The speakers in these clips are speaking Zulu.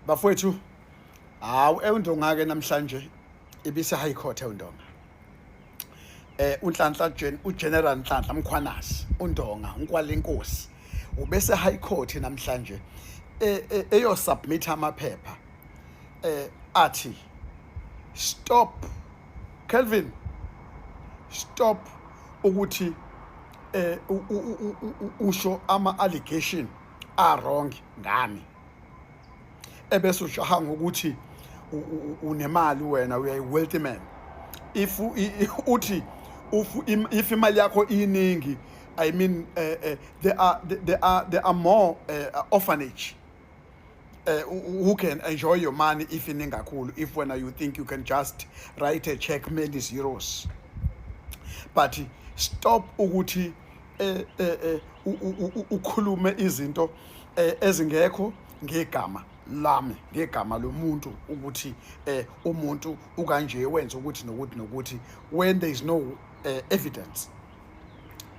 Bafowethu, hawu, eNdonga ke namhlanje ibise High Court eNdonga. UNhlanhla Gen uGeneral Nhlanhla Mkhwanazi uNdonga uNkwalenkosi ubese High Court namhlanje eyo submit amaphepha athi stop Kelvin, stop ukuthi usho ama allegation are wrong ngami, ebese ushaha ngokuthi unemali wena, uyayi wealthy man. If uthi if imali yakho iningi, I mean, there are more orphanage who can enjoy your money if iningi kakhulu, if when you think you can just write a check many zeros. But stop ukuthi ukhulume izinto ezingekho ngegama lami, ngegama lomuntu, ukuthi umuntu ukanje, wenza ukuthi nokuthi nokuthi, when there is no evidence.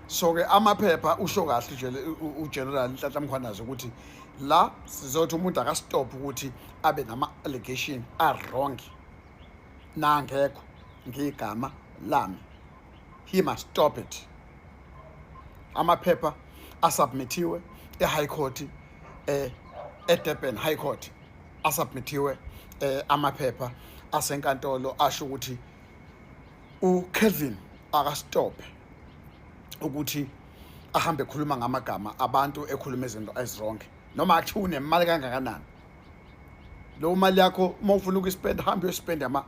So ke amaphepha usho kahle nje uGeneral Nhlanhla Mkhwanazi ukuthi la sizothi umuntu akastop ukuthi abe nama allegation are wrong nangekho ngegama lami. He must stop it. Amaphepha asubmithiwe eHigh Court, eDurban High Court asubmithiwe, amaphepha asenkantolo asho ukuthi uKelvin akastop ukuthi ahambe ekhuluma ngamagama abantu, ekhuluma izinto eziwrong, noma akuthiwa unemali kangakanani. Lo mali yakho, uma ufuna ukuyispenda, hambe uyospenda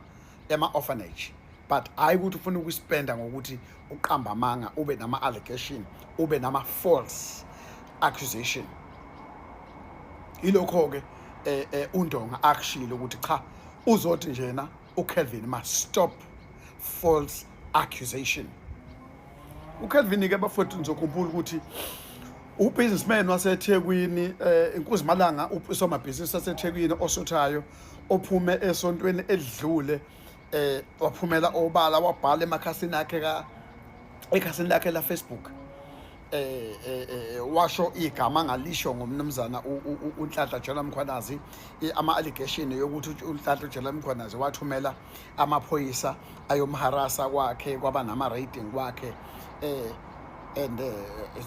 ema-orphanage, but hayi ukuthi ufuna ukuyispenda ngokuthi uqamba amanga, ube nama-allegation, ube nama-false accusation. Ilokho-ke uNdonga akushilo ukuthi cha, uzothi njena uKelvin must stop false accusation. UKelvin ke, bafowethu, nizokhumbula ukuthi ubusinessman waseThekwini, inkuzimalanga, usomabhizinisi waseThekwini osothayo, ophume esontweni edlule, waphumela obala, wabhala emakhasini akhe ka ekhasini lakhe la Facebook, washo igama angalisho ngomnumzana uNhlanhla General Mkhwanazi, ama allegation yokuthi uNhlanhla General Mkhwanazi wathumela amaphoyisa ayomharasa kwakhe, kwaba nama raiding kwakhe, and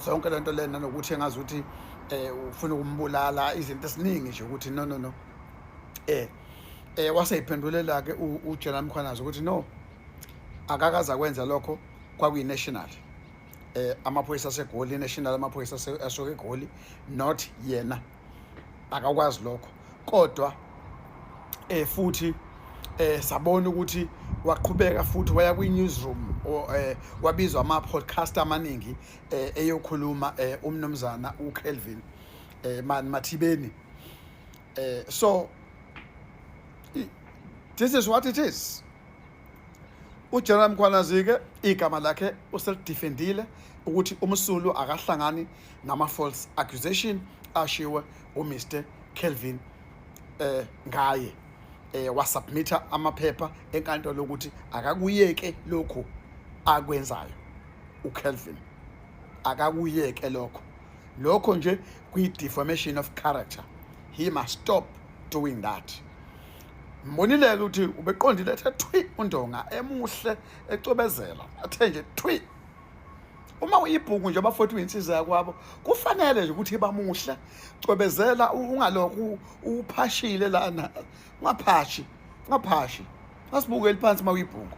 zonke lento lena, nokuthi engazi ukuthi ufuna ukumbulala, izinto esiningi nje, ukuthi no, no, no. Waseyiphendulela ke uGeneral Mkhwanazi ukuthi no, akakaza kwenza lokho, kwakuyi national, amaphoyisa aseGoli, national, amaphoyisa asuke eGoli, not yena, akakwazi lokho. Kodwa futhi sabona ukuthi waqhubeka futhi waya kwi-newsroom, wabizwa ama-podcast amaningi, eyokhuluma umnumzana uKelvin man Mathibeni. So this is what it is. UGeneral Mkhwanazi ke igama lakhe uselidefendile ukuthi umsulu, akahlangani nama false accusation ashiwe uMr Kelvin ngaye. Wasubmita amaphepha enkantolo ukuthi akakuyeke lokhu akwenzayo uKelvin, akakuyeke lokho nje kwi defamation of character. He must stop doing that. Mbonile ukuthi ubeqondile, ethe thwi uNdonga, emuhle, ecwebezela, athe nje thwi. Uma uyibhuku nje, bafowethu, uyinsizwa yakwabo, kufanele nje ukuthi bamuhle, cwebezela, ungalokhu uphashile lana, ungaphashi, ungaphashi, asibukeli phansi uma uyibhungu.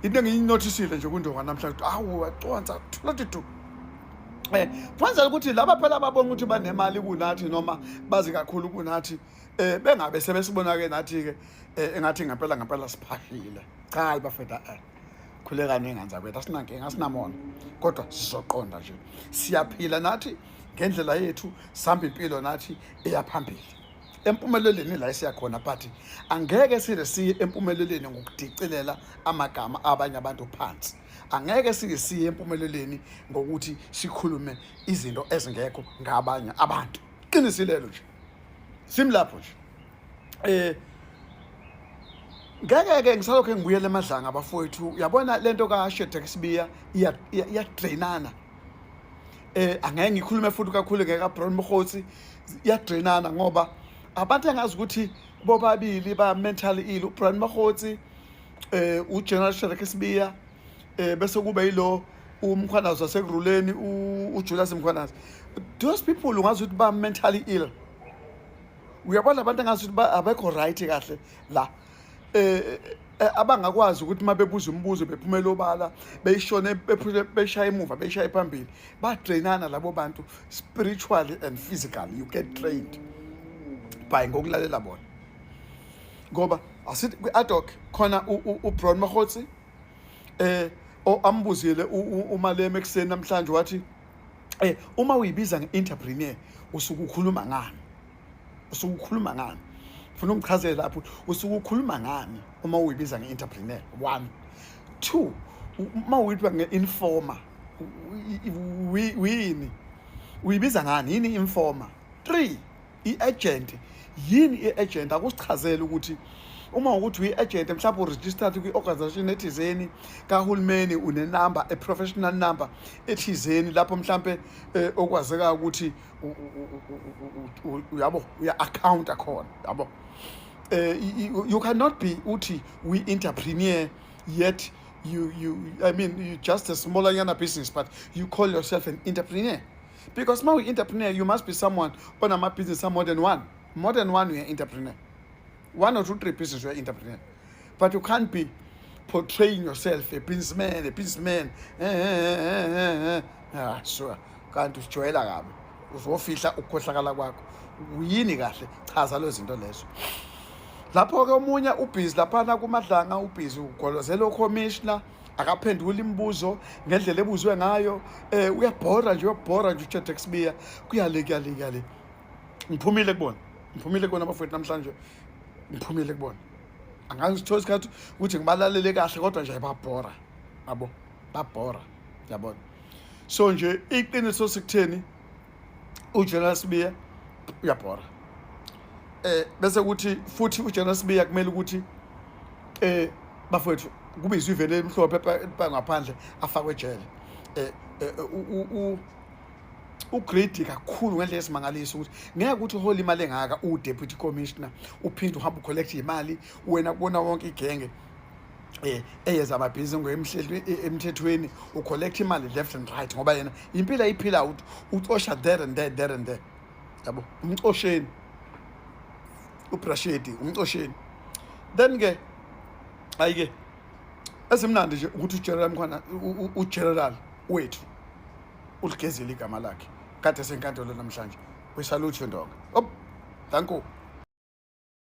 Into engiyinothisile nje kuNdonga namhlanje, awu, waconsa thulathi tu, kwenzela ukuthi laba phela babona ukuthi banemali kunathi noma bazi kakhulu kunathi, bengabe sebesibona ke nathi ke engathi ngempela ngempela siphashile. Cha, hayi bafethu, khulekani ingane zakwethu, asinankinga, asinamona, kodwa sizoqonda nje, siyaphila nathi ngendlela yethu, sihamba impilo nathi eyaphambili empumelelweni la esiyakhona, but angeke sile siye empumelelweni ngokudicilela amagama abanye abantu phansi. Angeke sike siye empumelelweni ngokuthi sikhulume izinto ezingekho ngabanye abantu. Qinisilelo nje, simlapho nje. Ngeke ke ngisalokho ngibuyele eMadlanga, abafowethu. Uyabona lento kaShedrack Sibiya iyadrainana. Angeke ngikhulume futhi kakhulu ngeka Brown Mokgotsi, iyadrainana ngoba Abantu engazi ukuthi bobabili ba mentally ill, uBrian Mogotsi, uGeneral Shadrack Sibiya, bese kube yilo uMkhwanazi wasekuruleni, uJulius Mkhwanazi. Those people ungazi ukuthi ba mentally ill. Uyabona, abantu engazi ukuthi abekho right kahle la, abangakwazi ukuthi uma bebuza umbuzo bephumela obala, beyishone, beshaya emuva, beyishaye phambili. Badrainana labo bantu spiritually and physically. You get drained by ngokulalela bona, ngoba asithi kwi-ad hoc khona uBrown Mogotsi, ambuzile uMalema ekuseni namhlanje, wathi uma uyibiza nge-entrepreneur, usuke ukhuluma ngani? Usuke ukhuluma ngani? Funa ungichazele lapho, usuke ukhuluma ngani uma uyibiza nge-entrepreneur? One, two, uma uyibiza nge-informer, yini uyibiza ngani? Yini informer? Three, i-agent, yini i-agent? Akusichazele ukuthi uma ukuthi uyi-agent, mhlawumbe uregistered kwi-organization ethizeni kahulumeni, unenumber, a professional number ethizeni lapho mhlambe okwazeka ukuthi uyabo, uya-accounta khona, yabo. You cannot be uthi we entrepreneur, yet you I mean, you just a smaller yana business, but you call yourself an entrepreneur, because now entrepreneur, you must be someone on a business more than one, more than one. You're entrepreneur, one or two, three business, you're entrepreneur, but you can't be portraying yourself a businessman, a businessman. Ah, sure, kanti usijwayela kabi, uzofihla ukukhohlakala kwakho. Uyini kahle? Chaza lezo zinto lezo. Lapho-ke omunye ubhizi laphana kuMadlanga, ubhizi ugolozela ucommissioner, akaphenduli imibuzo ngendlela ebuzwe ngayo. Uyabhora nje, uyabhora nje uShadrack Sibiya. Kuyale, kuyale, kuyale. Ngiphumile kubona, ngiphumile kubona abafowethu namhlanje, ngiphumile kubona. Angazi sithola isikhathi ukuthi ngibalalele kahle, kodwa nje babhora, yabo, babhora, yabona. So nje iqiniso sikutheni, uGeneral Sibiya uyabhora. Bese kuthi futhi uGeneral Sibiya kumele ukuthi, bafowethu, kubizwe ivele elimhlophe ngaphandle, afakwe ejele. Ugreedy kakhulu ngendlela esimangaliso, ukuthi ngeke ukuthi uhola imali engaka, u-deputy commissioner, uphinde uhambe ucollect imali wena kubona wonke igenge eyeza amabhizinisi ngoyemhleli emthethweni, ucollect imali left and right, ngoba yena impilo ayiphila uthi ucosha there and there, there and there, yabo. Umcosheni ubrashedi, umcosheni. Then ke ayike ezimnandi nje ukuthi uGeneral Mkhwana, uGeneral wethu uligezile igama lakhe kade senkantolo namhlanje. We salute you, Ndonga. Oh, thank you.